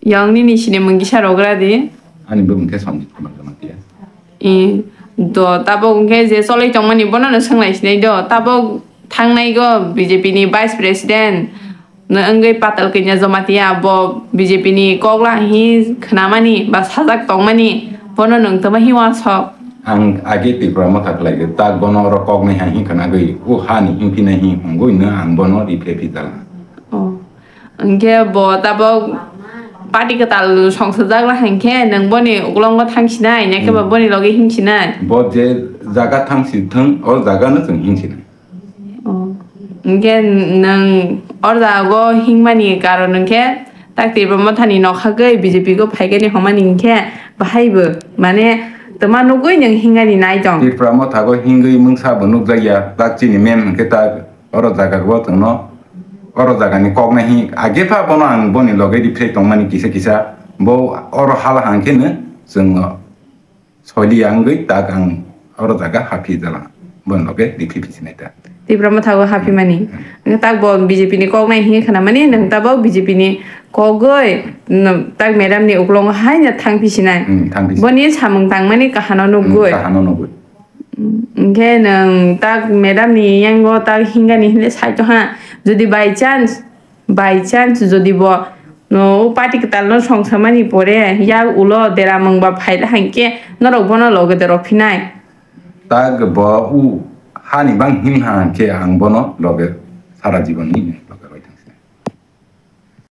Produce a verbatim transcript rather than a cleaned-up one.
Yang nini sini mung kisa rogra di. Ani bumung khe Sanjit Kumar Jamatia. I, do, tabok hwnkhe je choloi tongmani bono no swnglai sinai do. Tabok thangnai go B J P ni Vice President no wngwi Patal Kanya Jamatia, bo B J P ni kok la hi khwnamani ba sajak tongmani, bono nwng tama hi wansok? Ang age Tipra Motha khlai khe, tak bono oro kok nai hai hi khwnagwi, o ha ni himphina hi hongwi no ang bono riphe phijala. Oh. Hwnkhe bo tabok party kwtal songsajak la hwnkhe nwng boni uklongo thangsinai, nakhe ba Hmm. boni loge hingsinai? Bo je jaga thangsi thwng, o jaga no chwng hingsinai. Oh. Hwnkhe nwng or jago hingmani karon hwnkhe tak Tipra Mothani nokhagwi B J P go phaikani hwnmani hwnkhe bahai bo, mane, tama nugwi nwng hingani nai tong? Tipra Motha go hingwi mungsa bo nukjakya, tak chini mem hwnkhe tak oro jaga go chwngno, oro jagani kok nai hi, age pha bono ang boni loge riphrei tongmani kisa kisa, bo oro hala hang khe no chwng soiliya wngwi tak ang oro jaga haphi jala, boni loge riphi phi sinai ta. Tipra Motha go haphi mani. Hmm. Hwnkhe tak bo B J P ni kok nai hi khana mani, nwng tabok B J P ni kogwi, nwng tak madam ni uklongo hai no thang phi sinai. Hmm, thang phi sinai. Boni samung tangmani kahano nugwi. Hmm, kahano nugwi. Hwnkhe nwng tak madam ni yango tak hingani hinle sai tongha. Jodi by chance, by chance jodi bo, no, o party kwtal no songsamani pore yak ulo deramung ba phaila hwnkhe norok bono loge de rw phinai. Tak bo u hani bang him ha hwnkhe ang bono loge sara jibon ni.